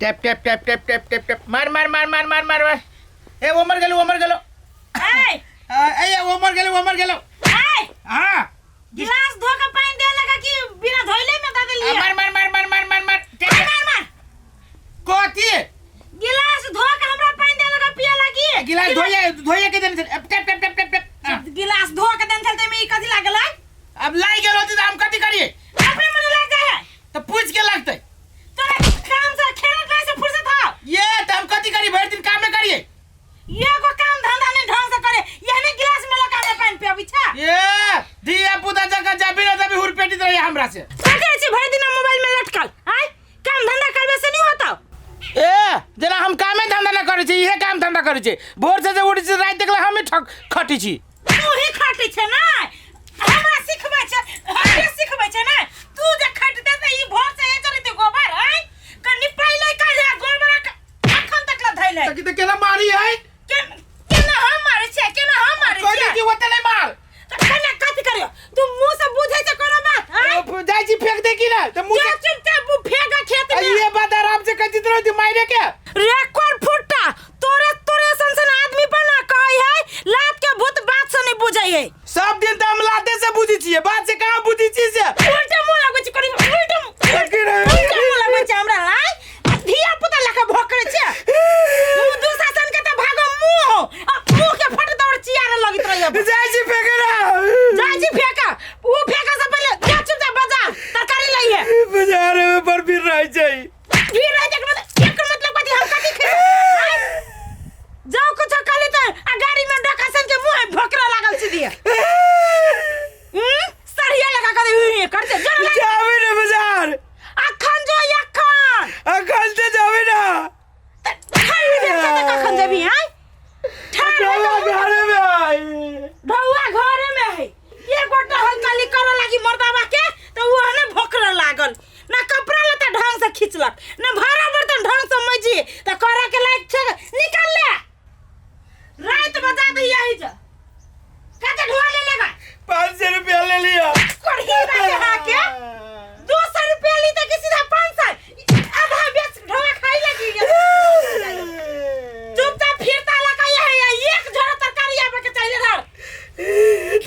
Tap tap tap tap tap tap tap मार मार मार मार मार मार मार ए वो मर गेलो वो मर गेलो ए ए वो मर गेलो वो मर गेलो ए हां गिलास धो के पानी दे लगा कि बिना धोइले में दे देलिए मार मार मार मार मार मार मार टैप, मार मार मार कथी गिलास धो के हमरा पानी दे लगा पिए लगी गिलास धोइए धोइए के देने छल tap tap tap tap tap हाँ। गिलास धो के देन छल ते में ई कथी लागल है अब लाइ गेल होती तऽ हम कथी करिए अपने मन लाग जाए है तऽ पूछ के लगतै तोरा काम से खेलत रहे से फुर्सत हो ये तऽ हम कथी करी भरि दिन कामे करिए एगो काम धंधा नहीं ढंग से करे यहने गिलास में लगा के पानी पियाबी छा ये धिया पुता जगह जाबी ना तभी हुरपेटित रहिए हमरा से कथी छी भरि दिन मोबाइल में लटकल आय काम धंधा करबे से नहीं होता ए जेना हम कामे धंधा ना करै छी इहे काम धंधा करै छी भोर से जे उठै छी राति तक हमे ठक खटी छी तू ही खटै छै ना हमरा सिखबै छै हमरे सिखबै छै ना तू जे खटते त ई भोर से ए चलते गोबर आय कनि पहिले काहे गोबर अखन तक ला धैले तकी तऽ केना मारी है केना हम मारै छियै केना हम मारै कहली छियै कि ओते नहि मार त केना कथी करियो तू मुंह से बुझै छै कोनो बात आय ओ, जाइ छी फेंक दे की ना तऽ मुँह जो चुपचाप उ फेंक खेत से में ये बात आराम से कहती रहो मारे के रेकॉर्ड फुट्टा तोरे तोरे सन सन आदमी पर ना कहै है लात के भूत बात से नहीं बुझै है सब दिन तऽ हम लाते से बुझै छियै बात से कहाँ बुझै छियै से उल्टे मुंह लगै छै करी उल्टे उल्टे मुंह लगै छै हमरा आय आ धिया पुता लखा भोकरे छै मुंह दूसरा सन के त भागो मुंह हो आ मुंह के फट दौड़ चियारे लगैत रहिए जाइ छी फेंके ना जाइ छी फेंका उ फेंका से पहिले जा चुपचाप बाजार तरकारी लइहे बाजार में बड़ भीड़ रहै छै भीड़ रहै छै एकर मतलब कथी हम कथी खेबै जाओ कुछ कहली त आ गाड़ी में डका सन के मुंह भोकरा लागल छी दिया सरिया लगा कर ई करते जोर लगा जाबे ना बाजार अखन जो अखन अखन से जाबे ना त ठाढ़ भेल छै त कखन जेबी हैं ठाढ़ ढौआ घरे में आई ढौआ घरे में है एक गोटा हलकाली करे लागी मर्दाबा के त उ हने भोकरे लागल ना कपड़ा लत्ता ढंग से खींचलक ना भाड़ा बर्तन ढंग से मजी त करे के लायक छै निकाल ले रात बजा दे यही जा कते ढुआ ले लेगा 500 रुपया ले लिया करही बाटे हाँ के 200 रुपया ली त कि सीधा 500 आधा बेच ढुआ खाई लगी चुपचाप फिरता लगा ये है एक झोरा तरकारी आबे के चाहिए धर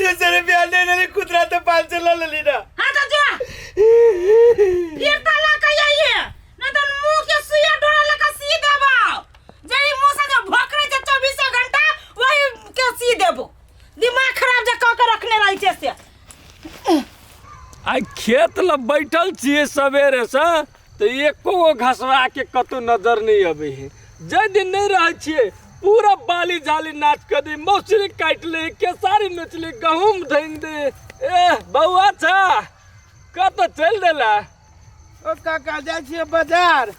200 रुपया ले लेली खुदरा तो 500 ले लेली ना हाँ तो जो फिरता लगा ये है ना तो मुंह के सुइया डोरा लगा सी देबो जरी मुंह से जो भोकरे छै 24 घंटा वही के सी देबो दिमाग खराब जे कऽ के रखने रहै छै से आइ खेत लग बैठल छियै सवेरेसँ तऽ एको गो घसवाके कतहु नजर नहि अबै है जाहि दिन नहि रहै छियै पूरा बाली जाली नाच कऽ दी मौसरी काटि ले केसारी नोचि ले गहूँम ढाँगि दे एह बौआ छा कतऽ चलि देला ओ काका जाइ छियै बाजार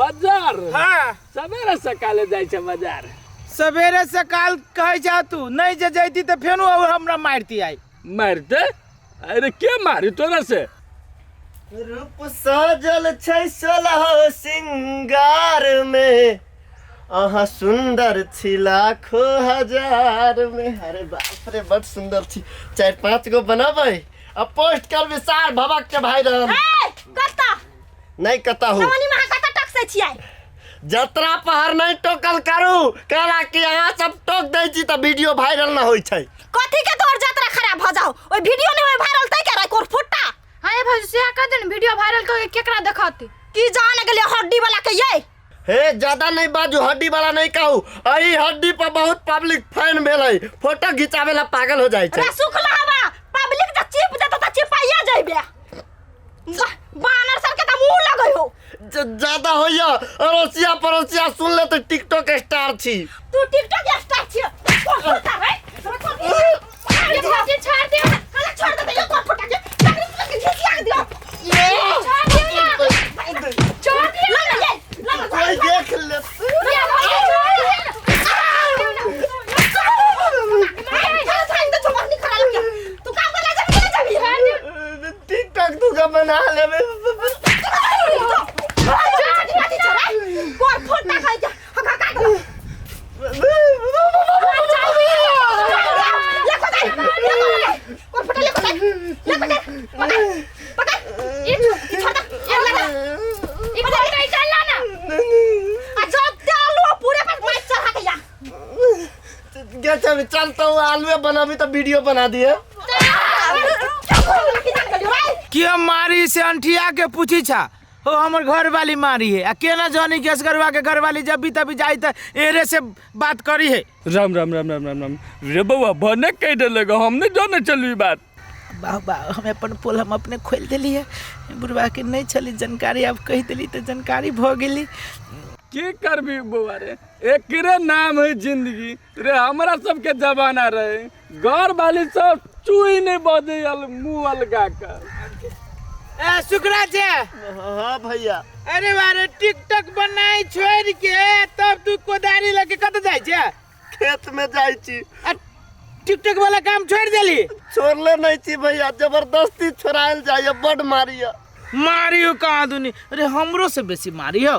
बाजार हाँ सवेरे सकाले जाइ छै बाजार सवेरे सकाल कहै छह तू नहि जे जैती तऽ फेनो हमरा मारती आइ मारते अरे के मारी तोरा से रूप सजल छै सोलह सिंगार में अहाँ सुंदर छी लाखो हजार में अरे बाप रे बड सुंदर छी चारि पाँच गो बनाबै आ पोस्ट करबै सार भबक के भाई रहल ए कत्ता नहीं कता हूँ नवनी महा कत्ता टकसै छियै जतरा पहर नहीं टोकल करू कहला कि अहाँ सब टोक दै छी तऽ वीडियो वायरल न होइ छै कथी के तोहर जतरा खराब भ जाओ ओइ वीडियो ने होय वायरल तै के रह कोर फुट्टा हाँ ये भौजी सेहा कह दे ने वीडियो वायरल करके केकरा देखत की जान गेलै हड्डी वाला के ये हे ज्यादा नहीं बाजू हड्डी वाला नहीं कहू एही हड्डी पर बहुत पब्लिक फैन भेल है फोटो घिचावे ला पागल हो जाइ छै रे सुखला हवा पब्लिक जे चिप जेतो त चिपाइया जइबे बानर सर के त मुंह लगै हो ज्यादा होइया अड़ोसिया पड़ोसिया सुन ले तऽ टिकटॉक स्टार छी तू टिकटॉक स्टार छी कोन फुटा रे ये भौजी छोड़ दे कला छोड़ दे ये कोन फुटा के तकरी के घिसिया के दियो छोड़ दे ना छोड़ दे ला ना ये ला ना कोई देख ले ये भौजी छोड़ दे तू काम कर ला जाबी ना जाबी टिकटॉक तू का बना लेबे कोन फुटा खाइ जा हका का देखै छै, चल तो आलुए बनाबी तऽ वीडियो बना दिए। के मारी से अंठिया के पूछी छा हो, हमर घर वाली मारी है आ केना जानी के असगरवा के घर वाली जब भी तभी जाई त एरे से बात करी है। राम राम राम राम राम राम रे बौआ, भने कहि देलक, हम नहि जाने चलू ई बात। बाह बाह, हम अपन पोल हम अपने खोलि देलियै, बुढ़वा के नहि छलै जानकारी, आब कहि देली तऽ जानकारी भऽ गेली। की करबी बौआ रे, एकरे नाम है जिंदगी रे। हमरा सबके जमाना रहे घर वाली सब चुई नहीं बजे अल मुंह अलगा कर। ए सुखराज। हाँ भैया। अरे बारे टिकटॉक बनाई छोड़ के तब तू कोदारी लके कत जाय छे? खेत में जाय छी। आ टिकटॉक वाला काम छोड़ देली? छोड़ले नहीं छी भैया, जबरदस्ती छोड़ायल जाय, बड मारिया। मारियो कहाँ दुनी अरे, हमरो से बेसी मारियो।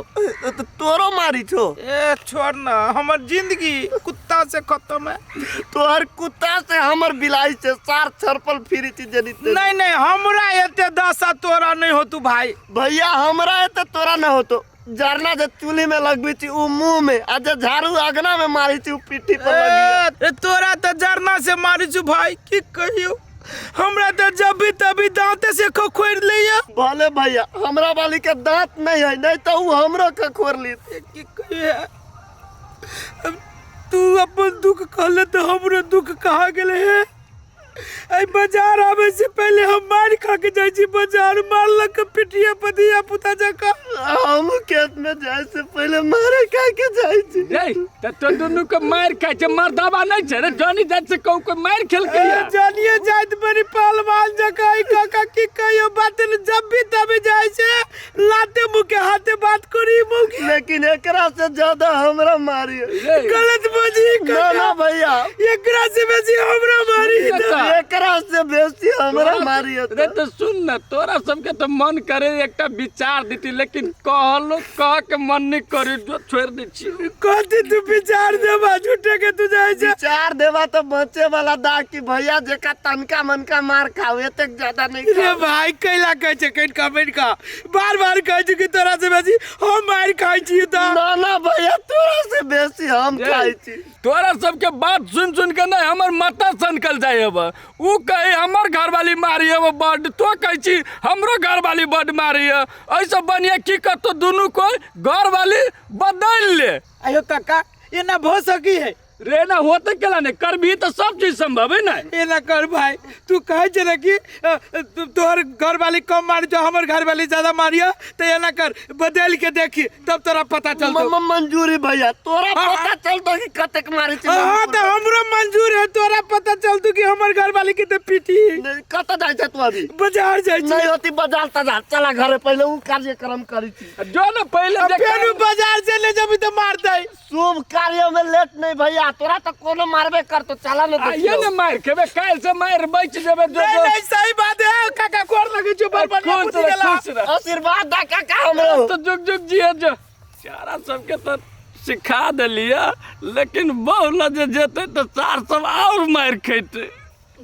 तो तोरो मारी छो? ए छोड़ ना, हमर जिंदगी कुत्ता से खत्म है। तोहर कुत्ता से हमर बिलाई से सार छरपल फिरी छी जनी। नहीं नहीं, हमरा एते दशा तोरा नहीं होतू भाई। भैया हमरा एते तोरा न होतो। जरना जे चूल्ही में लगबी छी उ मुंह में, आ जे झाड़ू अगना में मारी छी उ पीठी पर लगी। ए तोरा तो जरना से मारी छु भाई, की कहियो, हमरा तो जब भी तभी दांते से खोखोर लैया। भले भैया हमरा वाली के दांत नहीं है, नहीं तो उ हमरो खोखोर ली। की कहियो, अब तू अपन दुख कहले तो हमरो दुख कहा गेले है। आई बाजार आवे से पहले हम मार खा के जाय छी बाजार, मारलक पिटिया पदिया पुता जका। हम खेत में जाय से पहले मारे खा के जाय छी। रे त तो दुनू के मार खाय छै, मर्दाबा नहीं छै रे, जानी जात से कहू के मार खेल के या। जानिए जात बड़ी पहलवान जका। ई काका की कहियो बात न, जब भी तभी जाय छै लाते मुँह के हाथे बात करी मुँह। लेकिन एकरा से ज्यादा हमरा मारी। गलत बुझी ना ना भैया, एकरा से बेसी हमरा मारी। एकरा से बेसी हमरा मारी। रे तो सुन ना, तोरा सबके तो मन करे एकटा विचार देती, लेकिन कहलो कह के मन नहीं करे, जो छोड़ दे छी। कथी तू विचार देबा, झूठे के तू जाय छै। विचार देबा तो बचे वाला दा कि भैया जेका तनका मनका मार खाओ, एतेक ज्यादा नहीं रे भाई। कैला कहै छै कहि का बैठ का बार बार कहै छै कि तोरा से बेसी हम मार खाइ छी। त ना ना भैया, तोरा से बेसी हम खाइ छी। तोरा सबके बात सुन सुन के नहीं हमर माथा सनकल जाय अब। उ कहे हमर घरवाली मारी है बड, तो कहै छी हमरो घरवाली बड मारी है। ऐसे बढ़िया की करतो दुनू कोई घरवाली बदल ले। आयो काका एना भ सकी है रे? ना होते केला नहीं करबी तो सब चीज संभव है ना। एना कर भाई, तू कहै छै ना कि तोहर घरवाली कम मारी जो हमर घरवाली ज्यादा मारियो, तो एना कर बदल के देखी तब तोरा पता चलतो। मंजूरी भैया, तोरा पता चलतो कि कतेक मारी छी। हां तो हमरो मंजूर है, तोरा पता चलतो कि हमर घरवाली के पीटी। कत जाय छै तू अभी? बाजार जाय छै। नहीं होती बाजार तजार, चला घरे पहले उ कार्यक्रम करी छी। जो ना पहले फेरू बाजार से ले जबी तो मार दे। शुभ कार्य में लेट नहीं भैया, तोरा तो कोनो मारबे करतो, चला न आइए ना मार खेबे, काल से मार बच जेबे। जो नहीं नहीं सही बात है काका, कोर लगे जो बार बार खुश रह, आशीर्वाद दा काका हमरो तो जुग जुग जिए। जो चारा सबके तो सिखा देलिया, लेकिन बहु जे जेते तो चार सब और मार खेते।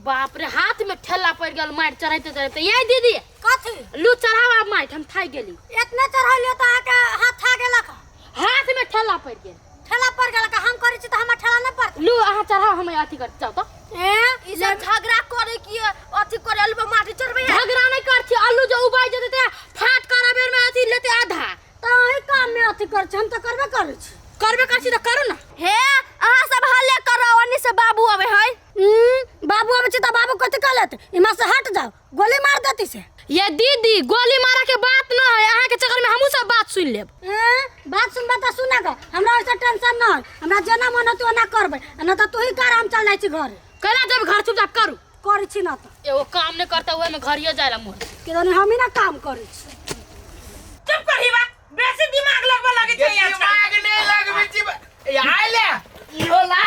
बाप रे, हाथ में ठेला पड़ गेल मार चढ़ाते चढ़ाते। ये दीदी कथी लू चढ़ावा मार, हम थाक गेली। इतना चढ़ालियो त आके हाथ था गेलक? हाथ में ठेला पड़ गेल। ठेला पड़ गेलक? हम करै छी त हमर ठेला न पड़त। लू अहाँ चढ़ाओ, हम अथी कर जाओ तो। ए ई सब झगड़ा करे की अथी करे अलबा माटी चढ़बे? झगड़ा नहीं करछी, आलू जो उबाइ जेते ते फाट करा बेर में अथी लेते आधा। त ओही काम में अथी कर छी, हम त करबे करै छी। करबे करछी त करू ना। हे अहाँ सब हल्ले करो, ओनी से बाबू आवे है। बाबू आवे छै त बाबू कथी कहलत? इमा से हट जाओ, गोली मार देती से। ये दीदी गोली मारा के बात न है, अहाँ के चक्कर में हमहू सब बात सुन लेब। बात सुनबा त सुना ग, हमरा ओइसे टेंशन न है, हमरा जेना मन होतै ओना करबै, न त तू ही कर, हम चल जाइ छी घर। केना जब घर चुपचाप करू? करै छी न त एगो काम नहीं करता ओहे में घरिये जायला मोर। के हम ही ना काम करै छी। चुप करही बा, बेसी दिमाग लगबा लगे छै यहाँ। दिमाग नहीं लगबै छी आइले इहो ला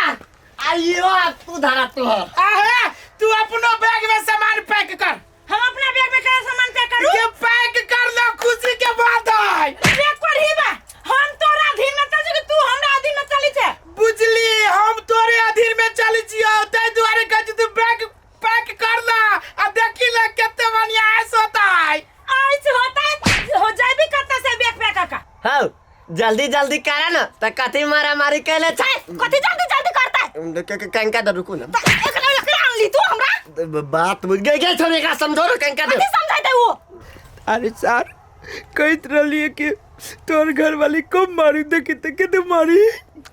आइयो तू धरा तोहर। आहे तू अपनो बैग में सामान पैक कर। हम अपना बैग में का सामान पैक करू? के पैक कर लो, खुशी के बात है। पैक करही बा, हम तोरा अधीन में चल छी कि तू हमरा अधीन में चली छै? बुझली हम तोरे अधीन में चली छियो, तै दुआरे कहै छी तू बैग पैक कर ला आ देखी ले कते बढ़िया ऐस होता है। ऐस होता है हो जाबी कत से बैग पैक का? हां जल्दी जल्दी करा ना त कथी मारा मारी कैले छै। कथी जल्दी जल्दी करता है? कंका दे, रुकू ना। एकरा लकड़ा आनली तू हमरा। बात बुझ गई गई छोड़, एकरा समझो रे, कंका दे। कथी समझाइते वो? अरे सर, कहत रहलिए कि तोर घर वाली कब मारी, देखी त के मारी।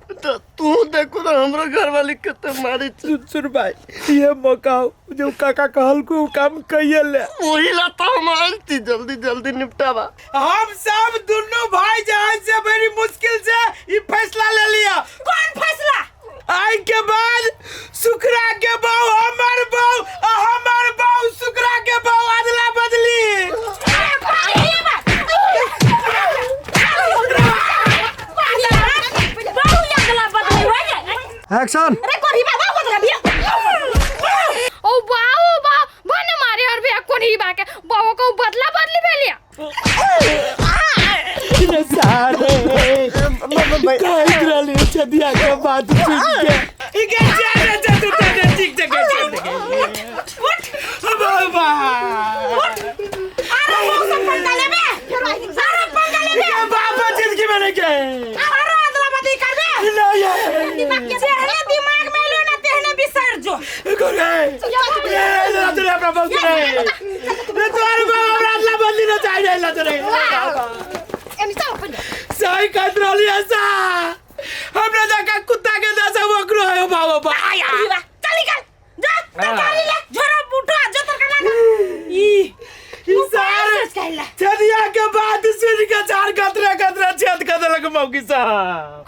तो तू देखो ना हमरो घर वाली कते मारी छै। सुन सुन भाई, ये मौका हो, जो काका कहल को काम कहिए ले। वही ला तो हम आयल थी, जल्दी जल्दी निपटावा। हम सब दोनों भाई जहां से बड़ी मुश्किल से ये फैसला ले लिया। कौन फैसला? आई के बाद सुखरा के बहू हमार बहू आ हमार बहू सुखरा के बहू अदला बदली। अरे भाई, ये बात। बहू अदला बदली हो जाए। एक्शन। अरे कोरी बाबा बदला बिया। ओ बाओ बा बने मारे और भैया कोनी बा के बाबा को बदला बदली भेलिया। रे सारे कहत रहली छदिया के बात सुन के इके जाने दे तू ते ठीक जगह चल दे। उठ बाबा उठ। अरे वो सब पंगा लेबे, अरे पंगा लेबे। ये बाबा जिंदगी में नहीं के। अरे अदला बदली करबे। नहीं है। जेहने दिमाग में लो ना तेहने बिसर जो। करे ये ला तोरे अपना बस रे रे तोर बाबा हमरा अदला बदली ना चाहिए ला तोरे। सही कहत रहली ऐसा हमरा जाका कुत्ता के दशा ओकरो है बाबा बा। चल निकल जा, तरकारी ले झोरा बूटा जो तरकारी ला ई सारे कहला। छदिया के बात सुन के चार कतरा कतरा छेद कर देलक मौकी साहब।